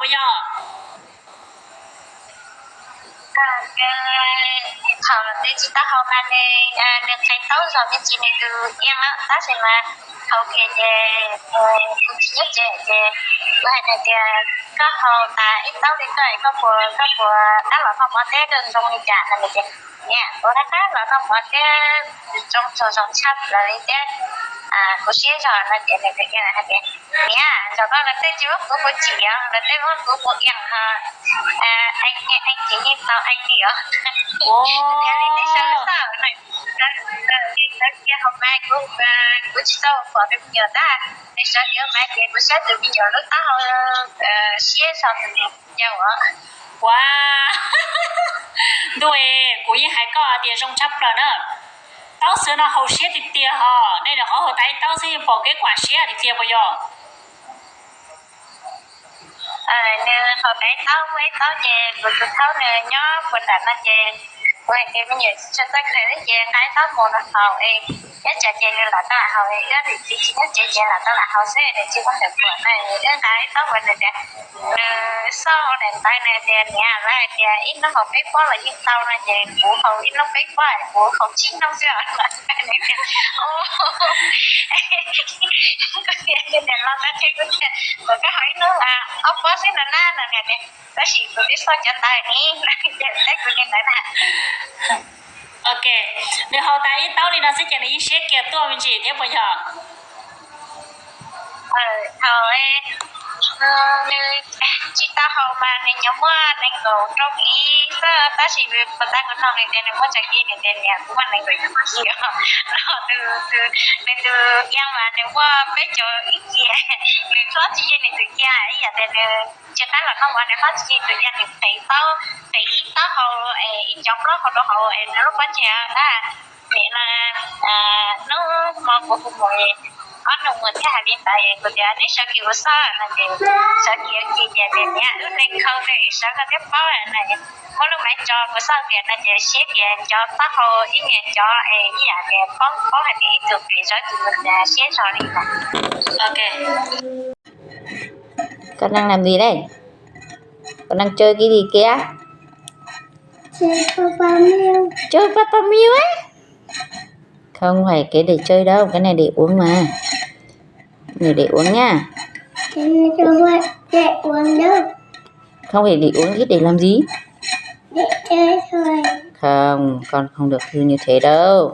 Yog thaum nws tsis tau haus mas nws, nws qhais taub zog me ntsis nws tus iab lawm, tab sis mas haus kiag ces kuv tsis nyob tsev ces kuv hais nws tias koj haus tas ib taub li koj, koj puas, koj puas dab los noj mov teb koj zoo li cas no nws tias niam, kuv rov qab los noj mov teb zoo txog zoo tshaj plaws li thiab, kuv siab zog no ces nws tus iab hais tias niam, zaum no lawv tej tsis muab kuv ua tsim os, lawv tej muab kuv ua iab ho, eej ces yeej tau eej li os. Tias li nej sawv tau, li sawv kiag haus mas kuv, kuv tsis tau pom tus me nyuam ntag, nej sawv kiag mas ces kuv saib tus me nyuam lub taub hau siab zog tus yau os. Ua ntuj, kuv yeej hais koj tias zoo tshaj plaws na. Taub xwb no haus siab tiag tiag hos, nej nyuam qhuav haus tas ib taub xwb yeej pom kev kuam siab tiag tiag puas yog? Nws haus tas ib taub muaj ib taub ces kuv tus thaub nws nyob puag nram no ces kuv hais tias me nyuam tsis tshua txawj khaws thiab ces nqa ib taub mus no haus es, ib tsam ces nws lam tau lam haus, wb niam txiv tsis nyob tsev ces lam tau lam haus xwb, nws tsis muaj tus puam na, wb nqa ib taub mus nws tias, nws xauj daim ntawv nws tias niam, lawv hais tias ib hnub haus peb pob los yeej tau no ces kuv haus ib hnub peb pob, kuv haus tsib hnub xwb os. Kuv tias niam los tau qhia kuv tias kom koj haus ib hnub ob pob xwb no na no nws tias, tab sis kuv twb xauj cov ntawv ni, ces teb kuv li ntawd na. Ok, nws haus tas ib taub li no xwb ces nws yeej siab kiag tuaj me ntsis thiab puas yog? Thaum nws tsis tau haus mas nws nyuam muaj nees nkaum rau hli xwb, tab sis puag ta kuv nug nws tias nws muaj tsawg kis, nws tias niam kuv muaj nees nkaum yim kis os. Nws tus, nws tus iab mas nws muaj peb caug ib kis, nws hlob tsis yeej nws tus iab ib yam tias nws tsis qab los noj mov, nws hlob tsis yeej tus iab, nws qev taub, qev ib taub hau es ib ncov plaub hau rau hauv es nws lub pob ntseg na. Ces no hnub hmo kuv hu mus, ob nus mus thiab hais li ntawd es kuv tias neb sawv kiag ua xwb no ces sawv kiag ua ke ces tias niam, wb hle khau tes wb sawv koj thiaj paub na. Muab lub maiv tso kuv xauj tias no ces siab tias ncov taub hau ib niag ncov es ib yam tias paub paub hais tias ib tug pem sawv tus mus tias siab zog li ntawd. Ok. Con đang làm gì đây? Con đang chơi cái gì kia? Chơi Papa Miu á. Không phải cái để chơi đâu, cái này để uống mà. Cái này để uống nha. Cái này cho bạn để uống đâu. Không phải để uống chứ, để làm gì? Để chơi thôi. Không, con không được hư như thế đâu.